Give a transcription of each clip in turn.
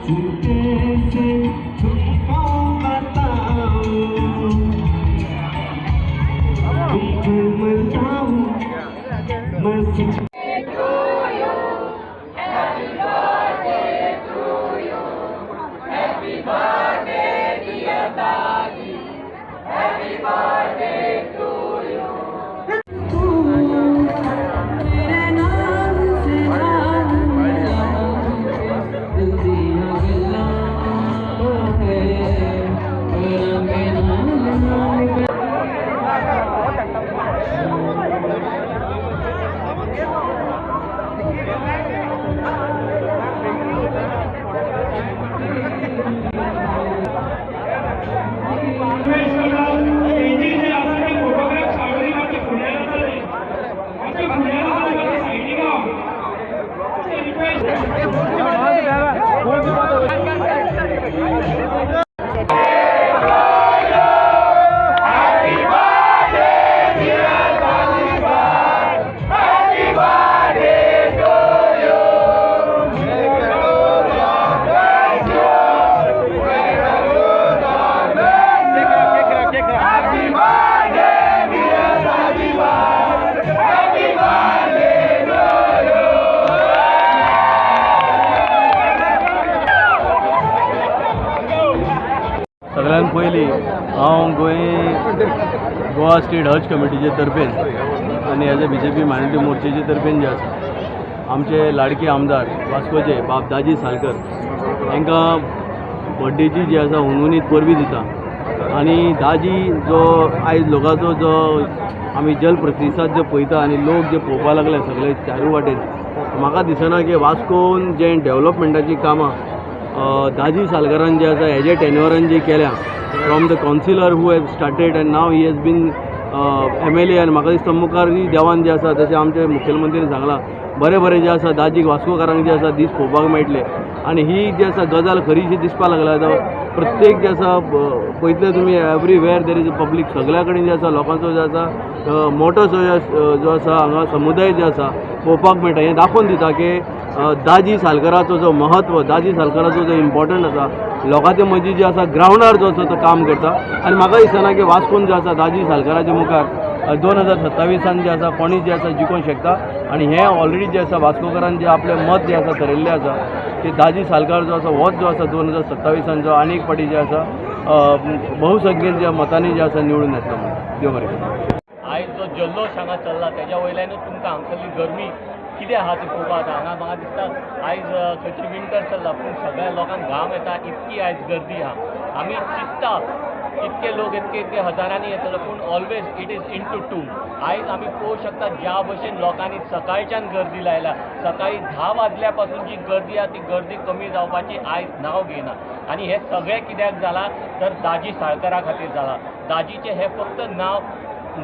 कैसे तुमको बताऊं, तुम पर मरता हूँ मैं सच। ਤੇਰੇ ਨਾਮ ਸੇ ਨਾਮ ਮਿਲਾ ਦਿਲ ਦੀਆਂ ਗੱਲਾਂ ਹੈ, ਕਰਾਂਗੇ ਨਾਲ ਨਾਲ। तेजी जे आसा ते फोटोग्राफ सावळी मातशे फुड्यान आसा ते, मातशे फुड्यान आसा ते, मातशे सायडीक राव, रिक्वेस्ट। सगळ्यात पयलीं हांव गोवा स्टेट हज कमिटीचे तर्फेन आनी as a BJP minority मोर्चेचे तर्फेन जे आसा, आमचे लाडके आमदार वास्कोचे बाब दाजी सालकर हांकां बड्डेची जी आसा हुनहुनीत परबीं दिता। आनी दाजी जो आयज लोकांचो जो आमी जल प्रतिसाद जो पळयता आनी लोक जे पळोवपाक लागले सगळे चारूय वाटेन, म्हाका दिसना की वास्कोन जे डेवलपमेंटाचीं कामां दाजी सालकारान जे आसा हेजे टेन्युअरान जी केल्या, from the councillor who have started and now he has been MLA, आनी म्हाका दिसता मुखार देवान जे आसा, तशें आमचे मुखेलमंत्रीन सांगलां, बरें बरें जे आसा दाजीक वास्कोकारांक जे आसा दीस पळोवपाक मेळटले। आनी ही जी आसा गजाल खरीशी दिसपाक लागल्या। आतां प्रत्येक जे आसा पळयतले तुमी, everywhere there is a public, सगळ्या कडेन जे आसा लोकांचो जे आसा मोटोसो जो आसा हांगा समुदाय जे आसा पळोवपाक मेळटा। हें दाखोवन दिता की दाजी सालकाराचो जो महत्व, दाजी सालकाराचो जो इम्पॉर्टंट आसा लोकांचे मदीं जे आसा ग्रावंडार जो आसा तो काम करता। आनी म्हाका दिसना की वास्कोन जे आसा दाजी सालकाराच्या मुखार 2027 जे आसा कोणी जे आसा जिखोवंक शकता। आनी हें ऑलरेडी जे आसा वास्कोकारान जे आपलें मत जे आसा थरयल्लें आसा की दाजी सालकार जो आसा होच जो आसा 2027 जो आनी एक फावटी जे आसा बहुसंख्येन ज्या मतांनी जे आसा निवडून येतलो म्हणून। देव बरें करूं। आयज जो जल्लोश हांगा चल्ला तेज्या वयल्यानूच तुमकां हांगसरली गरमी कितें आहा ती पळोवपाक जाता। हांगा म्हाका दिसता आयज खंय तरी विंटर चल्ला, पूण सगळ्या लोकांक घाम येता इतकी आयज गर्दी आहा। आमी चिंत्ता इतके लोक इतके इतके हजारांनी येतलो, पूण always it is into two। आयज आमी पळोवंक शकता ज्या भशेन लोकांनी सकाळच्यान गर्दी लायल्या, सकाळी 10 वाजल्या पासून जी गर्दी आहा ती गर्दी कमी जावपाची आयज नांव घेयना। आनी हें सगळें कित्याक जालां तर दाजी साळकरा खातीर जालां। दाजीचें हें फक्त नांव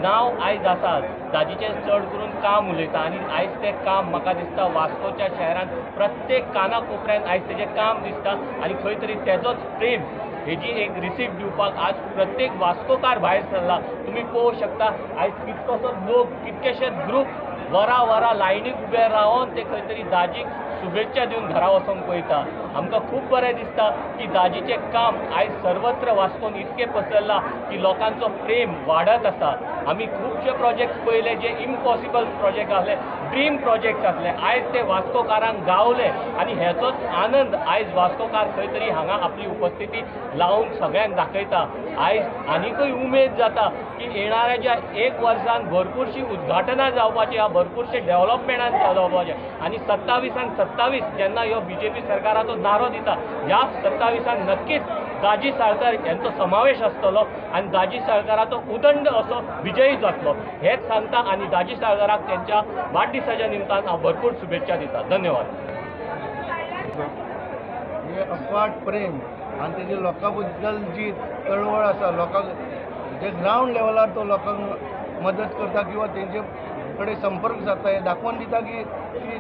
नांव आयज आसा, दाजीचें चड करून काम उलयता। आनी आयज तें काम म्हाका दिसता वास्कोच्या शहरान प्रत्येक काना कोपऱ्यान आयज तेजें काम दिसता। आनी खंय तरी तेजोच प्रेम हेजी एक रिसीप्ट दिवपाक आज प्रत्येक वास्कोकार भायर सरला। तुमी पळोवंक शकता आयज कितकोसो लोक, कितकेशेच ग्रूप वरां वरां लायनीक उबे रावन ते खंय तरी दाजीक शुभेच्छा दिवन घरा वचोंक पळयता। आमकां खूब बरें दिसता की दाजीचें काम आयज सर्वत्र वास्कोन इतकें पसरलां की लोकांचो प्रेम वाडत आसा। आमी खुबशे प्रोजेक्ट्स पळयले जे इम्पॉसिबल प्रोजेक्ट आसले, ड्रीम प्रोजेक्ट्स आसले, आयज ते वास्कोकारांक गावले आनी हेचोच आनंद आयज वास्कोकार खंय तरी हांगा आपली उपस्थिती लावन सगळ्यांक दाखयता। आयज आनिकूय उमेद जाता की येणाऱ्या ज्या एक वर्सान भरपूरशी उद्घाटनां जावपाची आहा, भरपूरशे डेव्हलपमेंटां जावपाचें। आनी 27 27 जेन्ना ह्यो बीजेपी सरकाराचो नारो दिता, ह्या 27 नक्कीच दाजी साळकर यांचो समावेश आसतलो आनी दाजी साळकाराचो उदंड असो विजयी जातलो हेच सांगता। आनी दाजी साळकाराक त्यांच्या वाडदिसाच्या निमतान हांव भरपूर शुभेच्छा दिता। धन्यवाद। हे अफाट प्रेम आनी तेजी लोकां बद्दल जी चळवळ आसा, लोकांक जे ग्रावंड लेवलार तो लोकांक मदत करता किंवा तेंचे कडेन संपर्क सादता, हें दाखोवन दिता की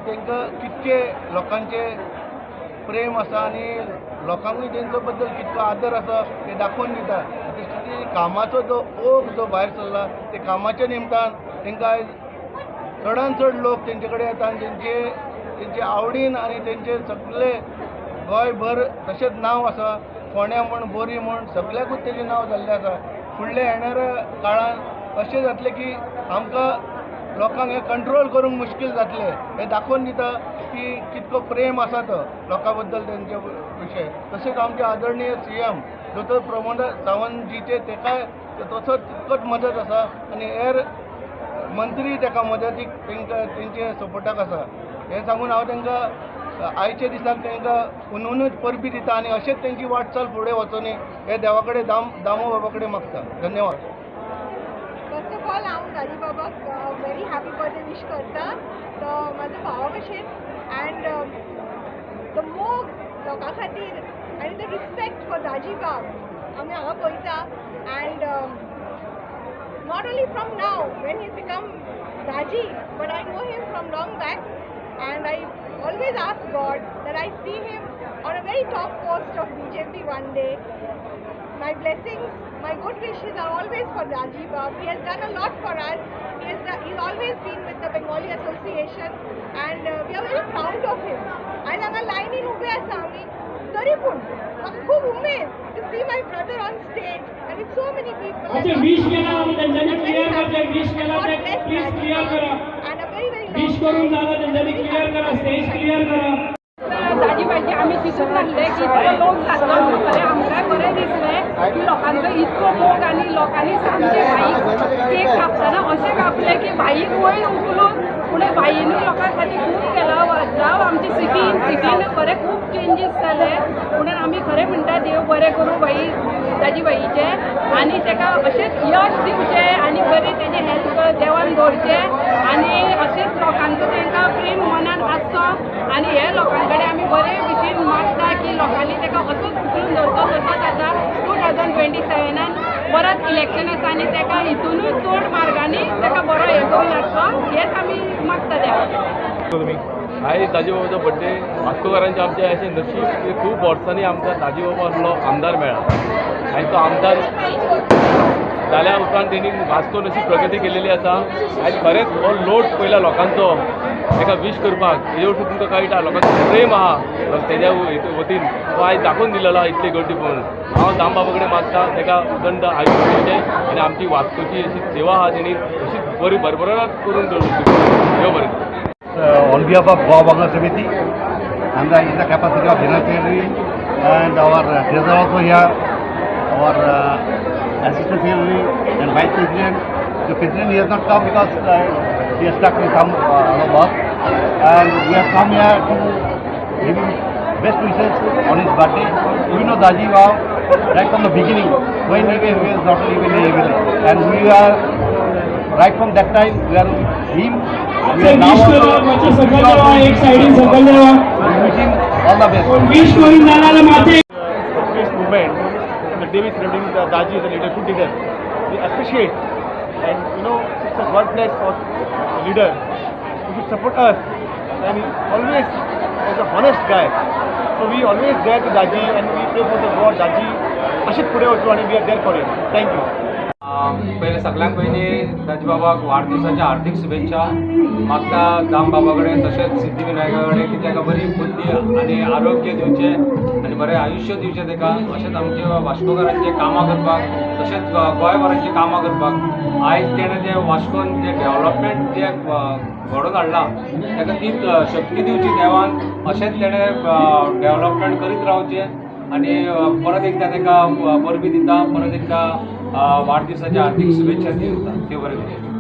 तांकां कितके लोकांचे प्रेम आसा आनी लोकांकूय तेंचे बद्दल कितको आदर आसा हें दाखोवन दिता। तशें कामाचो जो ओघ जो भायर सरला ते कामाच्या निमतान तांकां आयज चडान चड लोक तेंचे कडेन येता आनी तेंचे तेंचे आवडीन आनी तेंचे सगळे गोंयभर तशेंच नांव आसा. फोंड्या म्हण, बोरी म्हण, सगळ्याकूच तेजें नांव जाल्लें आसा. फुडल्या येणाऱ्या काळान अशें जातलें की आमकां लोकांक हें कंट्रोल करूंक मुश्कील जातलें. हें दाखोवन दिता की कितको प्रेम आसा तो लोकां बद्दल तेंचे विशय. तशेंच आमचे आदरणीय सीएम दोतोर प्रमोद सावंतजीचे तेकाय तसोच तितकोच मदत आसा आनी हेर मंत्री तेका मदतीक तेंकां तेंचे सपोर्टाक आसा. हें सांगून हांव तांकां आयच्या दिसाक तांकां हुनहुनूच परबीं दिता आनी अशेंच तेंची वाटचाल फुडें वचोनी हे देवा कडेन, दामो बाबा कडेन मागता. धन्यवाद. फर्स्ट ऑफ ऑल, हांव दाजी बाबाक व्हेरी हॅपी बर्थडे विश करता. तो म्हाजो भावा भशेन अँड the मोग लोकां खातीर आनी the respect for दाजी बाब आमी हांगा पळयता and not only from now when he's become Daji, but I know him from long back and I always ask God that I see him on a very top post of BJP one day. My blessings, my good wishes are always for Daji Bab. He has done a lot for us. He's always been with the Bengali Association and we are very proud of him. आयज हांगा लायनीन उबे आसा आमी, तरी पूण म्हाका खूब उमेद to see my brother on stage and with so many people. अच्छा, विश केला आमी तेंच्यांनी क्लियर करचें. विश केला ते प्लीज क्लियर करा. And a very, very wish करून झालं तेंच्यांनी क्लियर करा, स्टेज क्लियर करा. दाजी भाजी आमी चिंतूंक नासले की इतलो लोक जातलो म्हणून. खरें आमकांय बरें दिसलें की लोकांचो इतको मोग आनी लोकांनी सामकें भाईक केक कापतना अशें कापलें की भाईक वयर उखलून. पूण भाईनूय लोकां खातीर खूब केलां. जावं आमची सिटीन खरें खूब चेंजीस जाले. म्हणून आमी खरें म्हणटा, देव बरें करूं भाई, दाजी भाईचें आनी ताका अशेंच यश दिवचें आनी बरें तेजें हेल्थ देवान दवरचें आनी अशेंच लोकांचो तांकां प्रेम मनान आसचो. आनी हे लोकां कडेन आमी बरे भशेन मागता की लोकांनी ताका असोच उखलून धरचो. तसोच आतां 2027नान परत इलेक्शन आसा आनी ताका हितूनूय चड मार्गांनी ताका बरो हें करून हाडचो, हेच आमी मागता देवा. आयज दाजीबाबाचो बड्डे. वास्कोकारांचें आमचें अशें नशीब की खूब वर्सांनी आमकां दाजीबाबा असलो आमदार मेळ्ळा आनी तो आमदार जाल्या उपरांत तेणी वास्कोन अशी प्रगती केलेली आसा. आयज खरेंच हो लोट पयला लोकांचो ताका वीश करपाक हेजे वटेन तुमकां कळटा, लोकांचो प्रेम आहा तेज्या वतीन. तो आयज दाखोवन दिलेलो आहा इतली गर्दी पळोवन. हांव दामबाबा कडेन मागता, ताका उदंड आयुश्य दिवचें आनी आमची वास्कोची अशी सेवा आहा तेणी अशीच बरी भरभराट करून दवरची. देव बरें करूं. On behalf of Goa Bangla Samiti and in the capacity of General Secretary and our treasurer also here, our Assistant Secretary and Vice President. The President, he has not come because he has stuck with some other work, and we have come here to give him best wishes on his birthday. We know Daji Bab right from the beginning when he was not even a MLA, and we are right from that time we are with him. We are now wish करा, मातशें सकयल देवा, एक सायडीन सकयल देवा. We wish him all the best. Wish करून जाणार माथे. This movement, the day we celebrating the Daji as a leader, good leader. We appreciate and it's a God bless for the leader who should support us, and he always was a honest guy. So we always there to Daji and we pray for the God Daji अशीच पुढे वचू आणि we are there for him. Thank you. पयलें सगळ्यांत पयलीं दाजीबाबाक वाडदिवसाच्या हार्दीक शुभेच्छा मागता दाम बाबा कडेन, तशेंच सिद्धी विनायका कडेन की ताका बरी बुद्धी आनी आरोग्य दिवचें आनी बरें आयुश्य दिवचें ताका. अशेंच आमचे वास्कोकारांचें कामां करपाक, तशेंच गोंयभराचीं कामां करपाक. आयज तेणें जें वास्कोन जें डेवलपमेंट जें घडोवन हाडलां, ताका तीच शक्ती दिवची देवान. अशेंच तेणें डेवलपमेंट करीत रावचें आनी परत एकदां ताका परबीं दिता, परत एकदां वाडदिवसाच्या हार्दीक शुभेच्छा दिता. देव बरें करूं.